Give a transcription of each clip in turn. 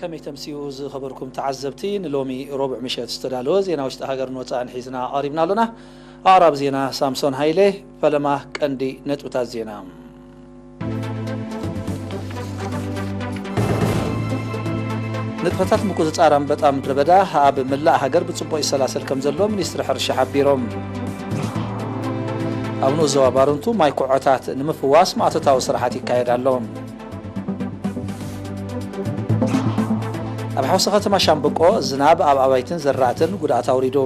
ከመይ ተምስዩ ዝኸበርኩም ተዓዘብቲ፣ ንሎሚ ረቡዕ ምሸት ዝተዳለወ ዜና ውሽጢ ሃገርን ወጻእን ሒዝና ቀሪብና ኣሎና። ኣቕራቢ ዜና ሳምሶን ሃይለ። ፈለማ ቀንዲ ነጥብታት ዜና። ንጥፈታት ምቁጽጻር ኣንበጣ ምድረ በዳ ኣብ መላእ ሃገር ብጽቡቕ ይሰላሰል ከም ዘሎ ሚኒስትሪ ሕርሻ ሓቢሮም። ኣብ ንኡስ ዞባ ባረንቱ ማይ ኩዖታት ንምፍዋስ ማእቶታዊ ስራሓት ይካየድ ኣሎ። ኣብ ሓውሲ ከተማ ሻምበቆ ዝናብ ኣብ ኣባይትን ዘራእትን ጉድኣት ኣውሪዱ።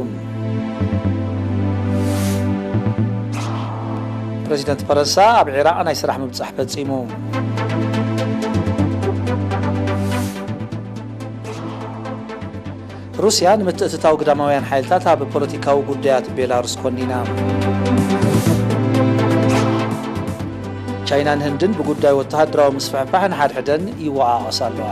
ፕረዚደንት ፈረንሳ ኣብ ዒራቕ ናይ ስራሕ ምብጻሕ ፈጺሙ። ሩስያ ንምትእትታው ግዳማውያን ሓይልታት ኣብ ፖለቲካዊ ጉዳያት ቤላሩስ ኮኒና። ቻይናን ህንድን ብጉዳይ ወተሃደራዊ ምስፍሕፋሕ ንሓድሕደን ይወቓቐሳ ኣለዋ።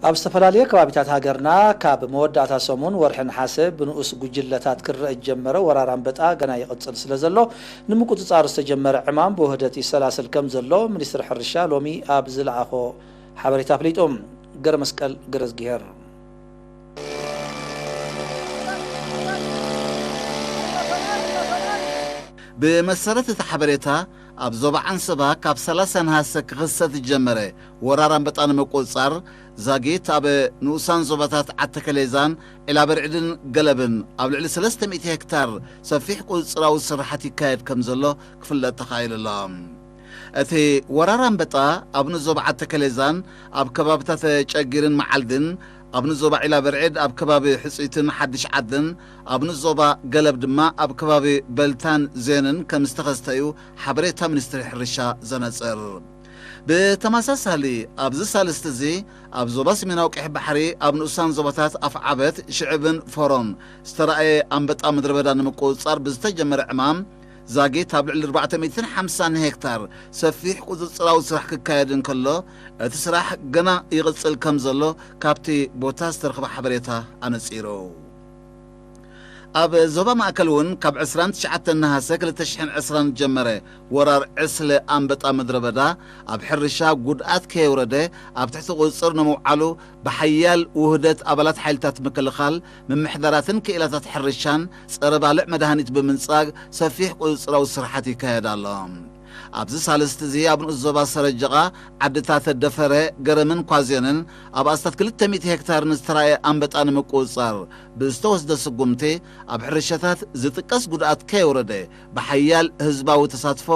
ኣብ ዝተፈላለየ ከባቢታት ሃገርና ካብ መወዳእታ ሰሙን ወርሒ ነሓሰ ብንኡስ ጉጅለታት ክረአ ዝጀመረ ወራር ኣንበጣ ገና ይቕጽል ስለ ዘሎ፣ ንምቁጽጻሩ ዝተጀመረ ዕማም ብውህደት ይሰላሰል ከም ዘሎ ሚኒስትሪ ሕርሻ ሎሚ ኣብ ዝለኣኾ ሓበሬታ ኣፍሊጡ። ገረመስቀል ገረዝጊሄር። ብመሰረት እቲ ሓበሬታ፣ ኣብ ዞባ ዓንሰባ ካብ ሰላሳ ነሃሰ ክኽሰት ዝጀመረ ወራር ኣንበጣ ንምቁጽጻር፣ ዛጊት ኣብ ንኡሳን ዞባታት ዓተከሌዛን ዒላበርዕድን ገለብን ኣብ ልዕሊ ሰለስተ ሚእቲ ሄክታር ሰፊሕ ቁጽጽራዊ ስራሓት ይካየድ ከም ዘሎ ክፍለጥ ተኻኢሉ ኣሎ። እቲ ወራር ኣንበጣ ኣብ ንዞባ ዓተከሌዛን ኣብ ከባብታት ጨጊርን መዓልድን፣ ኣብ ንዞባ ዒላበርዕድ ኣብ ከባቢ ሕጹይትን ሓድሽ ዓድን፣ ኣብ ንዞባ ገለብ ድማ ኣብ ከባቢ በልታን ዜንን ከም ዝተኸስተ እዩ ሓበሬታ ሚኒስትሪ ሕርሻ ዘነጽር። ብተመሳሳሊ፣ ኣብዚ ሳልስቲ እዚ ኣብ ዞባ ሰሜናዊ ቀይሕ ባሕሪ ኣብ ንኡሳን ዞባታት ኣፍዓበት፣ ሽዕብን ፎሮን ዝተራእየ ኣንበጣ ምድረ በዳ ንምቁጽጻር ብዝተጀመረ ዕማም፣ ዛጊት ኣብ ልዕሊ ኣርባዕተ ሚእትን ሓምሳን ሄክታር ሰፊሕ ቁጽጽራዊ ስራሕ ክካየድ እንከሎ፣ እቲ ስራሕ ገና ይቕጽል ከም ዘሎ ካብቲ ቦታ ዝተረኽበ ሓበሬታ ኣነጺሩ። ኣብ ዞባ ማእከል እውን ካብ ዕስራን ትሽዓተን ነሃሰ ክልተ ሽሕን ዕስራን ዝጀመረ ወራር ዕስለ ኣንበጣ ምድረ በዳ ኣብ ሕርሻ ጉድኣት ከየውረደ ኣብ ትሕቲ ቁጽጽር ንምውዓሉ ብሓያል ውህደት ኣባላት ሓይልታት ምክልኻል፣ ምምሕዳራትን ክኢላታት ሕርሻን ጸረ ባልዕ መድሃኒት ብምንጻግ ሰፊሕ ቁጽጽራዊ ስራሓት ይካየድ ኣሎ። ኣብዚ ሳልስቲ እዚ ኣብ ንኡስ ዞባ ሰረጀቓ ዓድታት ደፈረ፣ ገረምን ኳዜንን ኣብ ኣስታት ክልተ ሚእቲ ሄክታር ንዝተራእየ ኣንበጣ ንምቁጽጻር ብዝተወስደ ስጉምቲ ኣብ ሕርሻታት ዝጥቀስ ጉድኣት ከየውረደ ብሓያል ህዝባዊ ተሳትፎ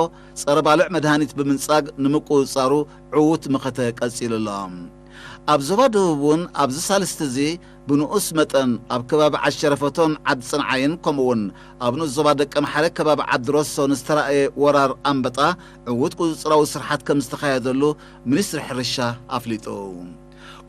ጸረ ባልዕ መድሃኒት ብምንጻግ ንምቁጽጻሩ ዕዉት መኸተ ቀጺሉ ኣሎ። ኣብ ዞባ ደቡብ እውን ኣብዚ ሳልስቲ እዚ ብንኡስ መጠን ኣብ ከባቢ ዓሸረፈቶን ዓዲ ጽንዓይን ከምኡ እውን ኣብ ንኡስ ዞባ ደቀ ምሓረ ከባቢ ዓዲ ሮሶ ንዝተራእየ ወራር ኣንበጣ ዕዉት ቁጽጽራዊ ስርሓት ከም ዝተኻየደሉ ሚኒስትሪ ሕርሻ ኣፍሊጡ።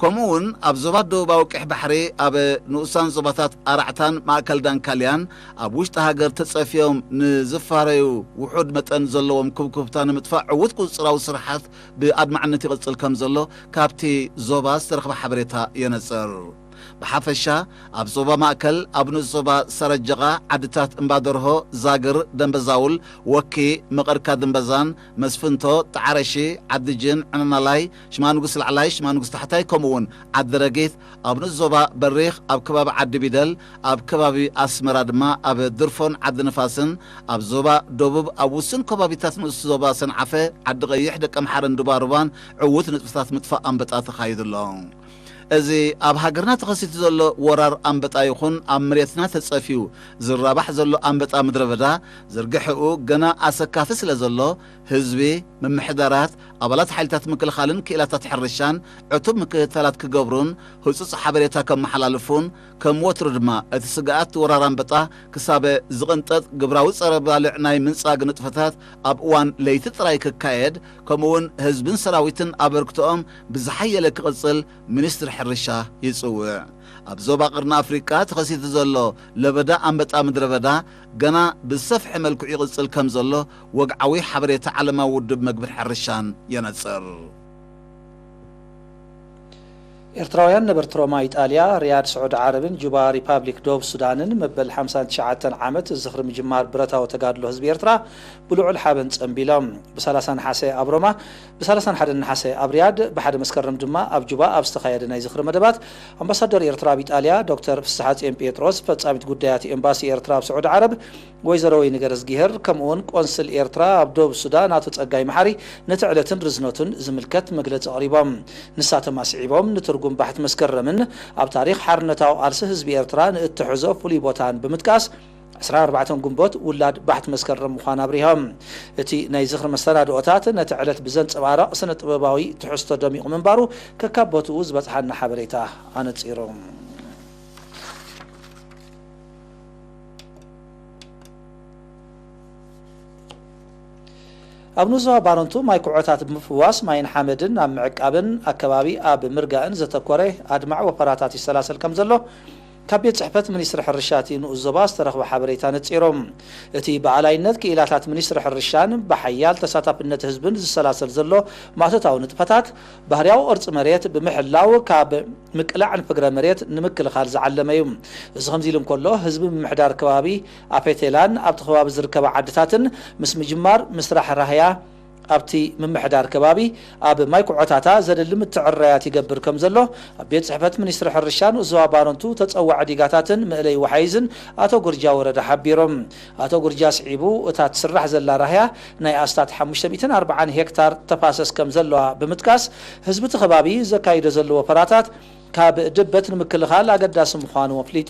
ከምኡ እውን ኣብ ዞባ ደቡባዊ ቀይሕ ባሕሪ ኣብ ንኡሳን ዞባታት ኣራዕታን ማእከል ዳንካልያን ኣብ ውሽጢ ሃገር ተጸፍዮም ንዝፋረዩ ውሑድ መጠን ዘለዎም ክብኩብታ ንምጥፋእ ዕዉት ቁጽጽራዊ ስርሓት ብኣድማዕነት ይቕጽል ከም ዘሎ ካብቲ ዞባ ዝተረኽበ ሓበሬታ የነጽር። ብሓፈሻ ኣብ ዞባ ማእከል ኣብ ንኡስ ዞባ ሰረጀቓ ዓድታት እምባደርሆ፣ ዛግር፣ ደንበዛውል፣ ወኪ፣ መቐርካ ድንበዛን፣ መስፍንቶ፣ ጣዕረሺ፣ ዓዲ ጅን፣ ዕነናላይ፣ ሽማንጉስ ላዕላይ፣ ሽማንጉስ ታሕታይ ከምኡ እውን ዓዲ ረጊት፣ ኣብ ንኡስ ዞባ በሪኽ ኣብ ከባቢ ዓዲ ቢደል፣ ኣብ ከባቢ ኣስመራ ድማ ኣብ ድርፎን ዓዲ ንፋስን፣ ኣብ ዞባ ደቡብ ኣብ ውሱን ከባቢታት ንኡስ ዞባ ሰንዓፈ፣ ዓዲ ቀይሕ፣ ደቀምሓረን ዱባሩባን ዕዉት ንጥፈታት ምጥፋእ ኣንበጣ ተኻይዱ ኣሎ። እዚ ኣብ ሃገርና ተኸሲቱ ዘሎ ወራር ኣንበጣ ይኹን ኣብ መሬትና ተጸፍዩ ዝራባሕ ዘሎ ኣንበጣ ምድረ በዳ ዝርግሐኡ ገና ኣሰካፊ ስለ ዘሎ፣ ህዝቢ፣ ምምሕዳራት፣ ኣባላት ሓይልታት ምክልኻልን ክኢላታት ሕርሻን ዕቱብ ምክትታላት ክገብሩን ህጹጽ ሓበሬታ ከመሓላልፉን፣ ከም ወትሩ ድማ እቲ ስግኣት ወራር ኣንበጣ ክሳበ ዝቕንጠጥ ግብራዊ ጸረ ባልዕ ናይ ምንጻግ ንጥፈታት ኣብ እዋን ለይቲ ጥራይ ክካየድ፣ ከምኡውን ህዝብን ሰራዊትን ኣበርክቶኦም ብዝሓየለ ክቕጽል ሚኒስትሪ ሕርሻ ይጽውዕ። ኣብ ዞባ ቀርኒ ኣፍሪቃ ተኸሲቱ ዘሎ ለበዳ ኣንበጣ ምድረ በዳ ገና ብዝሰፍሐ መልክዑ ይቕጽል ከም ዘሎ ወግዓዊ ሓበሬታ ዓለማዊ ውድብ መግብን ሕርሻን የነጽር። ኤርትራውያን ነበርቲ ሮማ፣ ኢጣልያ፣ ሪያድ፣ ስዑዲ ዓረብን ጁባ ሪፓብሊክ ደቡብ ሱዳንን መበል ሓምሳን ትሽዓተን ዓመት ዝኽሪ ምጅማር ብረታዊ ተጋድሎ ህዝቢ ኤርትራ ብልዑል ሓበን ጸንቢሎም። ብ30 ነሓሰ ኣብ ሮማ፣ ብ31 ነሓሰ ኣብ ሪያድ፣ ብ1 መስከረም ድማ ኣብ ጁባ ኣብ ዝተኻየደ ናይ ዝኽሪ መደባት፣ ኣምባሳደር ኤርትራ ኣብ ኢጣልያ ዶክተር ፍስሓጽዮን ጴጥሮስ፣ ፈጻሚት ጉዳያት ኤምባሲ ኤርትራ ኣብ ስዑዲ ዓረብ ወይዘሮ ወይኒ ገረዝጊሄር፣ ከምኡውን ቆንስል ኤርትራ ኣብ ደቡብ ሱዳን ኣቶ ጸጋይ መሓሪ ነቲ ዕለትን ርዝነቱን ዝምልከት መግለጺ ኣቕሪቦም። ንሳቶም ኣስዒቦም፣ ንትርጉም ባሕቲ መስከረምን ኣብ ታሪኽ ሓርነታዊ ቃልሲ ህዝቢ ኤርትራ ንእትሕዞ ፍሉይ ቦታን ብምጥቃስ፣ ዕስራን ኣርባዕተን ግንቦት ውላድ ባሕቲ መስከረም ምዃን ኣብሪሆም። እቲ ናይ ዝኽሪ መሰናድኦታት ነቲ ዕለት ብዘንጸባርቕ ስነ ጥበባዊ ትሕዝቶ ደሚቑ ምንባሩ ከካብ ቦትኡ ዝበጽሓና ሓበሬታ ኣነጺሩ። ኣብ ንዞባ ባረንቱ ማይ ኩዖታት ብምፍዋስ ማይን ሓመድን ኣብ ምዕቃብን ኣከባቢ ኣብ ምርጋእን ዘተኮረ ኣድማዒ ወፈራታት ይሰላሰል ከም ዘሎ ካብ ቤት ጽሕፈት ሚኒስትሪ ሕርሻ እቲ ንኡስ ዞባ ዝተረኽበ ሓበሬታ ነጺሩ። እቲ ብኣላይነት ክኢላታት ሚኒስትሪ ሕርሻን ብሓያል ተሳታፍነት ህዝብን ዝሰላሰል ዘሎ ማእቶታዊ ንጥፈታት፣ ባህርያዊ ቅርጺ መሬት ብምሕላው ካብ ምቅላዕን ፍግረ መሬት ንምክልኻል ዝዓለመ እዩ። እዚ ከምዚ ኢሉ እንከሎ፣ ህዝቢ ምምሕዳር ከባቢ ኣፌቴላን ኣብቲ ከባቢ ዝርከባ ዓድታትን ምስ ምጅማር ምስራሕ ራህያ ኣብቲ ምምሕዳር ከባቢ ኣብ ማይ ኩዖታታ ዘድሊ ምትዕርራያት ይገብር ከም ዘሎ ኣብ ቤት ጽሕፈት ሚኒስትሪ ሕርሻ ንኡስ ዞባ ባረንቱ ተጸዋዒ ዲጋታትን መእለይ ወሓይዝን ኣቶ ጉርጃ ወረደ ሓቢሮም። ኣቶ ጉርጃ ስዒቡ፣ እታ ትስራሕ ዘላ ራህያ ናይ ኣስታት ሓሙሽተ ሚእትን ኣርባዓን ሄክታር ተፋሰስ ከም ዘለዋ ብምጥቃስ፣ ህዝቢ እቲ ከባቢ ዘካይዶ ዘሎ ወፈራታት ካብ ድበት ንምክልኻል ኣገዳሲ ምዃኑ ኣፍሊጡ።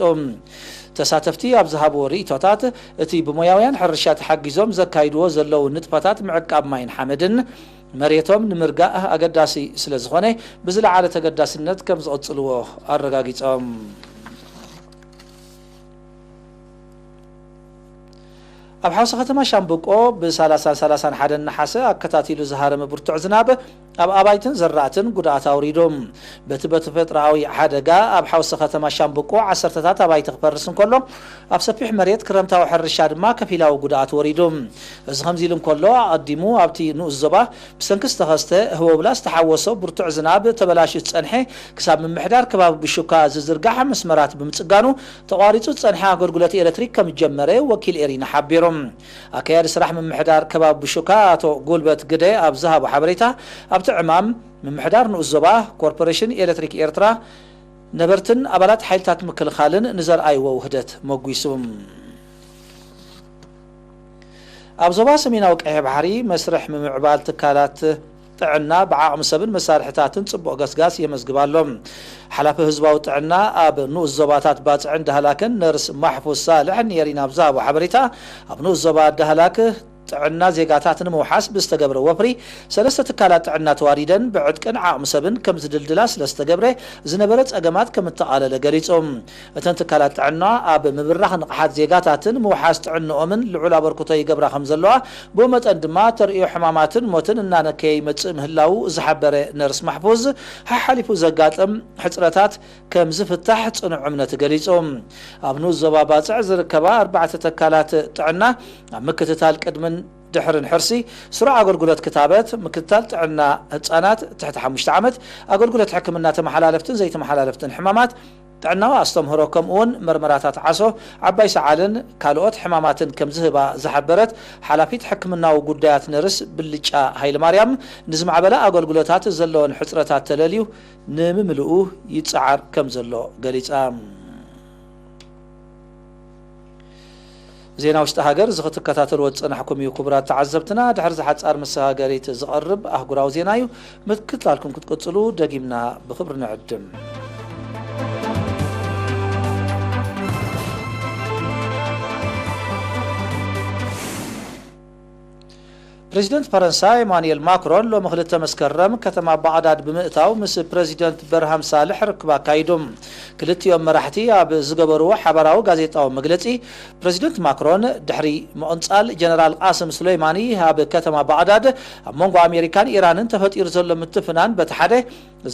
ተሳተፍቲ ኣብ ዝሃብዎ ርእይቶታት፣ እቲ ብሞያውያን ሕርሻ ተሓጊዞም ዘካይድዎ ዘለዉ ንጥፈታት ምዕቃብ ማይን ሓመድን መሬቶም ንምርጋእ ኣገዳሲ ስለ ዝኾነ፣ ብዝለዓለ ተገዳስነት ከም ዝቕጽልዎ ኣረጋጊጾም። ኣብ ሓውሲ ከተማ ሻምብቆ ብ30ን ሰላሳን ሓደን ነሓሰ ኣከታቲሉ ዝሃረመ ብርቱዕ ዝናብ ኣብ ኣባይትን ዘራእትን ጉድኣት ኣውሪዱ። በቲ በተፈጥሮኣዊ ሓደጋ ኣብ ሓውሲ ከተማ ሻምብቆ ዓሰርተታት ኣባይቲ ክፈርስ እንከሎ፣ ኣብ ሰፊሕ መሬት ክረምታዊ ሕርሻ ድማ ከፊላዊ ጉድኣት ወሪዱ። እዚ ከምዚ ኢሉ እንከሎ፣ ኣቐዲሙ ኣብቲ ንኡስ ዞባ ብሰንኪ ዝተኸስተ ህቦብላ ዝተሓወሶ ብርቱዕ ዝናብ ተበላሽዩ ዝጸንሐ ክሳብ ምምሕዳር ከባቢ ብሹካ ዝዝርጋሕ መስመራት ብምጽጋኑ ተቋሪጹ ዝጸንሐ ኣገልግሎት ኤሌክትሪክ ከም ዝጀመረ ወኪል ኤሪና ሓቢሩ። ኣካያዲ ስራሕ ምምሕዳር ከባቢ ብሹካ ኣቶ ጉልበት ግደ ኣብ ዝሃቦ ሓበሬታ፣ ኣብቲ ዕማም ምምሕዳር ንኡስ ዞባ፣ ኮርፖሬሽን ኤሌክትሪክ ኤርትራ፣ ነበርትን ኣባላት ሓይልታት ምክልኻልን ንዘርኣይዎ ውህደት መጒሱ። ኣብ ዞባ ሰሜናዊ ቀይሕ ባሕሪ መስርሕ ምምዕባል ትካላት ጥዕና ብዓቕሚ ሰብን መሳርሕታትን ጽቡቕ ገስጋስ የመዝግብ ኣሎ። ሓላፊ ህዝባዊ ጥዕና ኣብ ንኡስ ዞባታት ባጽዕን ዳህላክን ነርስ ማሕፉዝ ሳልሕ ንኤሪና ኣብ ዝሃቦ ሓበሬታ፣ ኣብ ንኡስ ዞባ ዳህላክ ጥዕና ዜጋታት ንምውሓስ ብዝተገብረ ወፍሪ፣ ሰለስተ ትካላት ጥዕና ተዋዲደን ብዕጥቅን ዓቕሚ ሰብን ከም ዝድልድላ ስለ ዝተገብረ፣ ዝነበረ ጸገማት ከም እተቓለለ ገሊጹ። እተን ትካላት ጥዕና ኣብ ምብራኽ ንቕሓት ዜጋታትን ምውሓስ ጥዕንኦምን ልዑል ኣበርክቶ ይገብራ ከም ዘለዋ፣ ብኡ መጠን ድማ ተርእዮ ሕማማትን ሞትን እናነከየ ይመጽእ ምህላዉ ዝሓበረ ነርስ ማሕፉዝ፣ ሓሓሊፉ ዘጋጥም ሕጽረታት ከም ዝፍታሕ ጽኑዕ እምነት ገሊጹ። ኣብ ንኡስ ዞባ ባጽዕ ዝርከባ ኣርባዕተ ተካላት ጥዕና ኣብ ምክትታል ቅድምን ድሕርን ሕርሲ፣ ስሩዕ ኣገልግሎት ክታበት፣ ምክትታል ጥዕና ህጻናት ትሕቲ ሓሙሽተ ዓመት፣ ኣገልግሎት ሕክምና ተመሓላለፍትን ዘይተመሓላለፍትን ሕማማት፣ ጥዕናዊ ኣስተምህሮ፣ ከምኡውን መርመራታት ዓሶ፣ ዓባይ ሰዓልን ካልኦት ሕማማትን ከም ዝህባ ዝሓበረት ሓላፊት ሕክምናዊ ጉዳያት ነርስ ብልጫ ሃይለማርያም፣ ንዝማዕበላ ኣገልግሎታት ዘለወን ሕጽረታት ተለልዩ ንምምልኡ ይጸዓር ከም ዘሎ ገሊጻ። ዜና ውሽጢ ሃገር እዚ ክትከታተልዎ ዝጸናሕኩም እዩ። ክቡራት ተዓዘብትና፣ ድሕሪ እዚ ሓጻር መሰጋገሪት ዝቐርብ ኣህጉራዊ ዜና እዩ። ምክትታልኩም ክትቅጽሉ ደጊምና ብኽብሪ ንዕድም። ፕሬዚደንት ፈረንሳ ኤማኑኤል ማክሮን ሎሚ ክልተ መስከረም ከተማ ባቕዳድ ብምእታው ምስ ፕሬዚደንት በርሃም ሳልሕ ርክብ ኣካይዱ። ክልቲኦም መራሕቲ ኣብ ዝገበርዎ ሓባራዊ ጋዜጣዊ መግለጺ፣ ፕሬዚደንት ማክሮን ድሕሪ ምቕንጻል ጀነራል ቃስም ሱሌይማኒ ኣብ ከተማ ባቕዳድ ኣብ መንጎ ኣሜሪካን ኢራንን ተፈጢሩ ዘሎ ምትፍናን በቲ ሓደ፣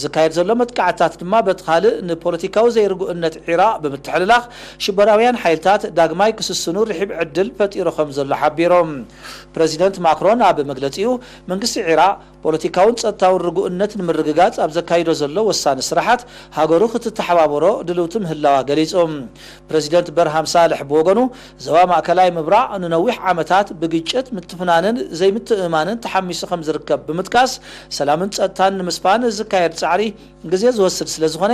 ዝካየድ ዘሎ መጥቃዕትታት ድማ በቲ ካልእ ንፖለቲካዊ ዘይርጉእነት ዒራቕ ብምትሕልላኽ ሽበራውያን ሓይልታት ዳግማይ ክስስኑ ርሒብ ዕድል ፈጢሩ ከም ዘሎ ሓቢሮም። ፕረዚደንት ማክሮን ኣብ መግለጺኡ፣ መንግስቲ ዒራቕ ፖለቲካውን ጸጥታውን ርጉእነት ንምርግጋጽ ኣብ ዘካይዶ ዘሎ ወሳኒ ስራሓት፣ ሃገሩ ክትተሓባበሮ ድልውቲ ምህላዋ ገሊጹ። ፕረዚደንት በርሃም ሳልሕ ብወገኑ፣ ዞባ ማእከላይ ምብራቕ ንነዊሕ ዓመታት ብግጭት፣ ምትፍናንን ዘይምትእምማንን ተሓሚሱ ከም ዝርከብ ብምጥቃስ፣ ሰላምን ጸጥታን ንምስፋን ዝካየድ ጻዕሪ ግዜ ዝወስድ ስለ ዝኾነ፣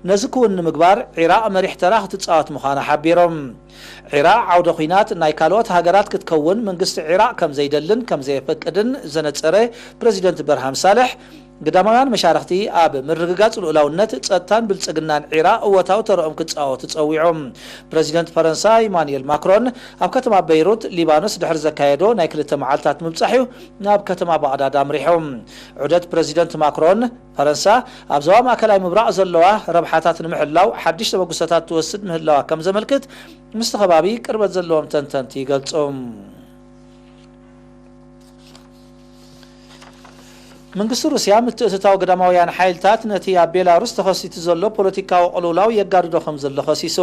ነዚ ክውን ንምግባር ዒራቕ መሪሕ ተራ ክትጻወት ምዃና ሓቢሮም። ዒራቕ ዓውደ ኲናት ናይ ካልኦት ሃገራት ክትከውን መንግስቲ ዒራቕ ከም ዘይደልን ከም ዘየፈቅድን ዘነጸረ ፕረዚደንት በርሃም ሳልሕ፣ ግዳማውያን መሻርኽቲ ኣብ ምርግጋጽ ልኡላውነት፣ ጸጥታን ብልጽግናን ዒራቕ እወታዊ ተረኦም ክጻወቱ ጸዊዖም። ፕረዚደንት ፈረንሳ ኢማኑኤል ማክሮን ኣብ ከተማ በይሩት ሊባኖስ ድሕሪ ዘካየዶ ናይ ክልተ መዓልታት ምብጻሕ እዩ ናብ ከተማ ባቕዳድ ኣምሪሑ። ዑደት ፕረዚደንት ማክሮን ፈረንሳ ኣብ ዞባ ማእከላይ ምብራቕ ዘለዋ ረብሓታት ንምሕላው ሓድሽ ተበግሶታት ትወስድ ምህላዋ ከም ዘመልክት ምስቲ ከባቢ ቅርበት ዘለዎም ተንተንቲ ይገልጹ። መንግስቲ ሩስያ ምትእትታው ግዳማውያን ሓይልታት ነቲ ኣብ ቤላሩስ ተኸሲቱ ዘሎ ፖለቲካዊ ቅልውላው የጋድዶ ከም ዘሎ ከሲሱ።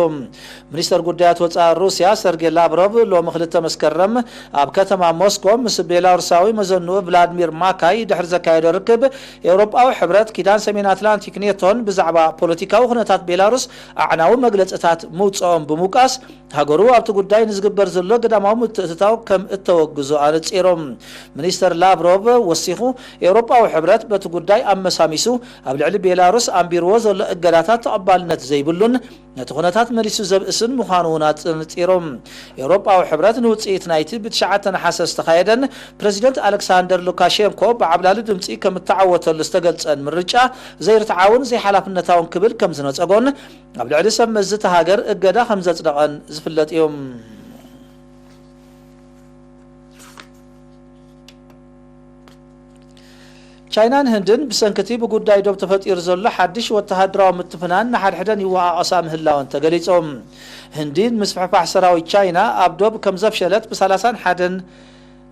ሚኒስተር ጉዳያት ወጻኢ ሩስያ ሰርጌ ላቭሮቭ ሎሚ ክልተ መስከረም ኣብ ከተማ ሞስኮ ምስ ቤላሩሳዊ መዘንኡ ቭላድሚር ማካይ ድሕሪ ዘካየዶ ርክብ፣ ኤውሮጳዊ ሕብረት፣ ኪዳን ሰሜን ኣትላንቲክ ኔቶን ብዛዕባ ፖለቲካዊ ኩነታት ቤላሩስ ኣዕናዊ መግለጽታት ምውጽኦም ብምውቃስ፣ ሃገሩ ኣብቲ ጉዳይ ንዝግበር ዘሎ ግዳማዊ ምትእትታው ከም እተወግዞ ኣነጺሮም። ሚኒስተር ላቭሮቭ ወሲኹ፣ ኤውሮጳዊ ሕብረት በቲ ጉዳይ ኣመሳሚሱ ኣብ ልዕሊ ቤላሩስ ኣንቢርዎ ዘሎ እገዳታት ተቐባልነት ዘይብሉን ነቲ ኩነታት መሊሱ ዘብእስን ምዃኑ እውን ኣነጺሮም። ኤውሮጳዊ ሕብረት ንውጽኢት ናይቲ ብትሽዓተ ነሓሰ ዝተኻየደን ፕረዚደንት ኣሌክሳንደር ሉካሼንኮ ብዓብላሊ ድምጺ ከም እተዓወተሉ ዝተገልጸን ምርጫ ዘይርትዓውን ዘይሓላፍነታውን ክብል ከም ዝነጸጎን ኣብ ልዕሊ ሰብ መዚ እታ ሃገር እገዳ ከም ዘጽደቐን ዝፍለጥ እዩ። ቻይናን ህንድን ብሰንኪ እቲ ብጉዳይ ዶብ ተፈጢሩ ዘሎ ሓድሽ ወተሃደራዊ ምትፍናን ንሓድሕደን ይወቓቐሳ ምህላወን ተገሊጹ። ህንዲ ንምስፍሕፋሕ ሰራዊት ቻይና ኣብ ዶብ ከም ዘፍሸለት ብ ሰላሳን ሓደን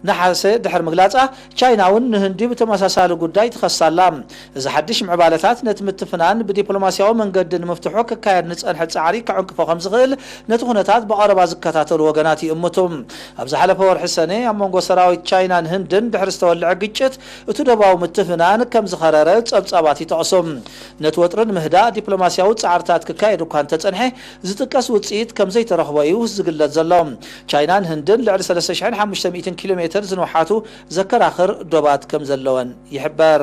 ነሓሰ ድሕሪ ምግላጻ፣ ቻይና እውን ንህንዲ ብተመሳሳሊ ጉዳይ ትኸሳ ኣላ። እዚ ሓድሽ ምዕባለታት ነቲ ምትፍናን ብዲፕሎማስያዊ መንገዲ ንምፍትሑ ክካየድ ንጸንሐ ጻዕሪ ክዕንቅፎ ከም ዝኽእል ነቲ ኩነታት ብቐረባ ዝከታተሉ ወገናት ይእምቱ። ኣብ ዝሓለፈ ወርሒ ሰነ ኣብ መንጎ ሰራዊት ቻይናን ህንድን ድሕሪ ዝተወልዐ ግጭት፣ እቲ ዶባዊ ምትፍናን ከም ዝኸረረ ጸብጻባት ይጠቕሱ። ነቲ ወጥሪ ንምህዳእ ዲፕሎማስያዊ ጻዕርታት ክካየድ እኳ እንተጸንሐ፣ ዝጥቀስ ውጽኢት ከም ዘይተረኽቦ እዩ ዝግለጽ ዘሎ። ቻይናን ህንድን ልዕሊ ሰለስተ ሽሕን ሓሙሽተ ሚእትን ኪሎ ሜትር ዝንውሓቱ ዘከራኽር ዶባት ከም ዘለወን ይሕበር።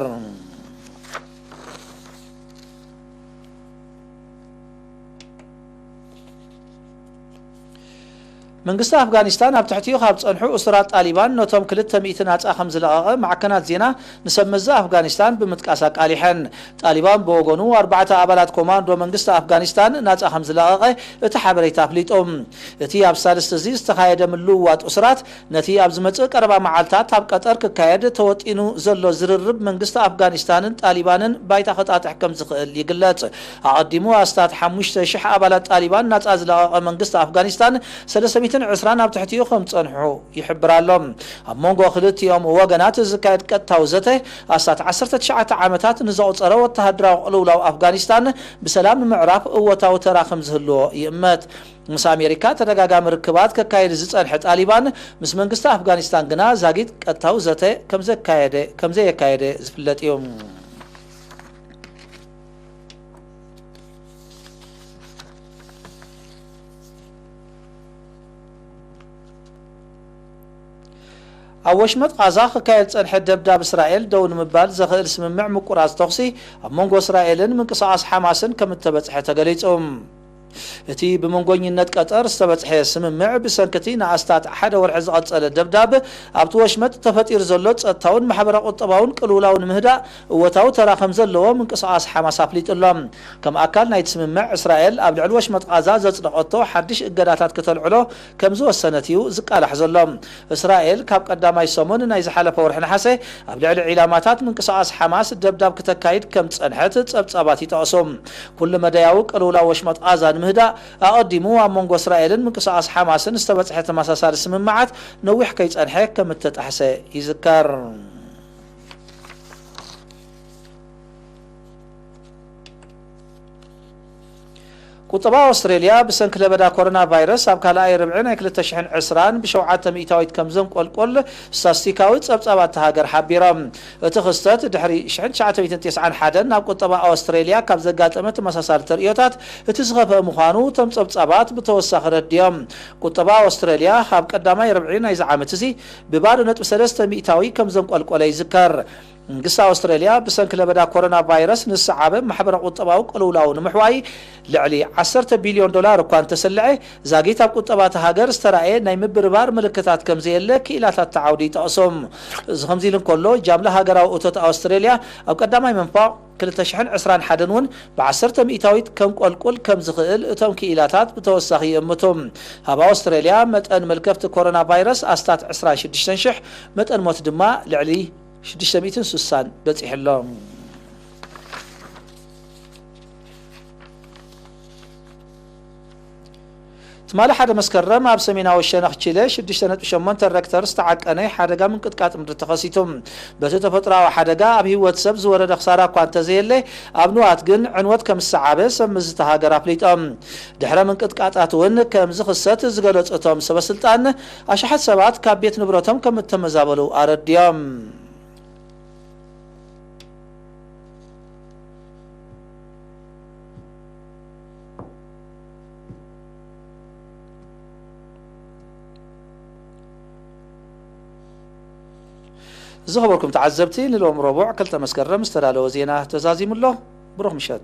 መንግስቲ ኣፍጋኒስታን ኣብ ትሕቲኡ ካብ ጸንሑ እሱራት ጣሊባን ነቶም ክልተ ሚእቲ ናጻ ከም ዝለቐቐ ማዕከናት ዜና ንሰብ መዚ ኣፍጋኒስታን ብምጥቃስ ኣቃሊሐን። ጣሊባን ብወገኑ ኣርባዕተ ኣባላት ኮማንዶ መንግስቲ ኣፍጋኒስታን ናጻ ከም ዝለቐቐ እቲ ሓበሬታ ኣፍሊጡ። እቲ ኣብ ሳልስቲ እዚ ዝተኻየደ ምልውዋጥ እሱራት ነቲ ኣብ ዝመጽእ ቀረባ መዓልታት ኣብ ቀጠር ክካየድ ተወጢኑ ዘሎ ዝርርብ መንግስቲ ኣፍጋኒስታንን ጣሊባንን ባይታ ከጣጥሕ ከም ዝኽእል ይግለጽ። ኣቐዲሙ ኣስታት ሓሙሽተ ሽሕ ኣባላት ጣሊባን ናጻ ዝለቐቐ መንግስቲ ኣፍጋኒስታን ሰለስተ ሚእትን ዕስራን ኣብ ትሕቲኡ ከም ዝጸንሑ ይሕብር ኣሎ። ኣብ መንጎ ክልቲኦም ወገናት ዝካየድ ቀጥታዊ ዘተ ኣስታት ዓሰርተ ትሽዓተ ዓመታት ንዘቑጸረ ወተሃደራዊ ቅልውላው ኣፍጋኒስታን ብሰላም ንምዕራፍ እወታዊ ተራ ከም ዝህልዎ ይእመት። ምስ ኣሜሪካ ተደጋጋሚ ርክባት ከካይድ ዝጸንሐ ጣሊባን፣ ምስ መንግስቲ ኣፍጋኒስታን ግና ዛጊት ቀጥታዊ ዘተ ከም ዘካየደ፣ ከም ዘየካየደ ዝፍለጥ እዩ። ኣብ ወሽመጥ ቓዛ ክካየድ ዝጸንሐ ደብዳብ እስራኤል ደው ንምባል ዘኽእል ስምምዕ ምቁራጽ ተኹሲ ኣብ መንጎ እስራኤልን ምንቅስቓስ ሓማስን ከም እተበጽሐ ተገሊጹ። እቲ ብመንጎኝነት ቀጠር ዝተበጽሐ ስምምዕ ብሰንኪ እቲ ንኣስታት ሓደ ወርሒ ዝቐጸለ ደብዳብ ኣብቲ ወሽመጥ ተፈጢሩ ዘሎ ጸጥታውን ማሕበረ-ቁጠባውን ቅልውላው ንምህዳእ እወታዊ ተራ ከም ዘለዎ ምንቅስቓስ ሓማስ ኣፍሊጡ ኣሎ። ከም ኣካል ናይቲ ስምምዕ፣ እስራኤል ኣብ ልዕሊ ወሽመጥ ቓዛ ዘጽደቐቶ ሓድሽ እገዳታት ከተልዕሎ ከም ዝወሰነት እዩ ዝቃላሕ ዘሎ። እስራኤል ካብ ቀዳማይ ሰሙን ናይ ዝሓለፈ ወርሒ ነሓሰ ኣብ ልዕሊ ዒላማታት ምንቅስቓስ ሓማስ ደብዳብ ክተካይድ ከም ዝጸንሐት ጸብጻባት ይጠቕሱ። ኩሉ መዳያዊ ቅልውላው ወሽመጥ ቓዛ ንምህዳእ ኣቐዲሙ ኣብ መንጎ እስራኤልን ምንቅስቓስ ሓማስን ዝተበጽሐ ተመሳሳሊ ስምምዓት ነዊሕ ከይጸንሐ ከም እተጣሕሰ ይዝከር። ቁጠባ ኣውስትሬልያ ብሰንኪ ለበዳ ኮሮና ቫይረስ ኣብ ካልኣይ ርብዒ ናይ ክልተ ሽሕን ዕስራን ብሸውዓተ ሚእታዊት ከም ዘንቆልቆል ስታስቲካዊ ጸብጻባት እታ ሃገር ሓቢሮም። እቲ ክስተት ድሕሪ ሽሕን ትሽዓተ ሚእትን ተስዓን ሓደን ናብ ቁጠባ ኣውስትሬልያ ካብ ዘጋጠመ ተመሳሳሊ ተርእዮታት እቲ ዝኸፍአ ምዃኑ እቶም ጸብጻባት ብተወሳኺ ረድዮም። ቁጠባ ኣውስትሬልያ ኣብ ቀዳማይ ርብዒ ናይዚ ዓመት እዚ ብባዶ ነጥቢ ሰለስተ ሚእታዊ ከም ዘንቆልቆለ ይዝከር። መንግስቲ ኣውስትራልያ ብሰንኪ ለበዳ ኮሮና ቫይረስ ንዝሰዓበ ማሕበረ ቁጠባዊ ቅልውላው ንምሕዋይ ልዕሊ ዓሰርተ ቢልዮን ዶላር እኳ እንተሰልዐ፣ ዛጊት ኣብ ቁጠባ እታ ሃገር ዝተራእየ ናይ ምብርባር ምልክታት ከም ዘየለ ክኢላታት እቲ ዓውዲ ይጠቕሱ። እዚ ከምዚ ኢሉ እንከሎ፣ ጃምላ ሃገራዊ እቶት ኣውስትራልያ ኣብ ቀዳማይ መንፋቕ ክልተ ሽሕን ዕስራን ሓደን እውን ብዓሰርተ ሚእታዊት ከንቆልቁል ከም ዝኽእል እቶም ክኢላታት ብተወሳኺ ይእምቱ። ኣብ ኣውስትራልያ መጠን መልከፍቲ ኮሮና ቫይረስ ኣስታት ዕስራን ሽዱሽተን ሽሕ፣ መጠን ሞት ድማ ልዕሊ ሽዱሽተ ሚእትን ስሳን በጺሑ ኣሎ። ትማሊ ሓደ መስከረም ኣብ ሰሜናዊ ሸነኽ ቺለ ሽዱሽተ ነጥቢ ሸሞንተ ሬክተር ዝተዓቀነ ሓደጋ ምንቅጥቃጥ ምድሪ ተኸሲቱ። በቲ ተፈጥሮኣዊ ሓደጋ ኣብ ህይወት ሰብ ዝወረደ ክሳራ እኳ እንተዘየለ፣ ኣብ ንዋት ግን ዕንወት ከም ዝሰዓበ ሰብ ምዝቲ ሃገር ኣፍሊጦም። ድሕረ ምንቅጥቃጣት እውን ከም ዝኽሰት ዝገለጹ እቶም ሰበ ስልጣን፣ ኣሽሓት ሰባት ካብ ቤት ንብረቶም ከም እተመዛበሉ ኣረድዮም። ዝኸበርኩም ተዓዘብቲ፣ ንሎም ረቡዕ ክልተ መስከረም ዝተዳለወ ዜና ተዛዚሙ ኣሎ። ብሩኽ ምሸት።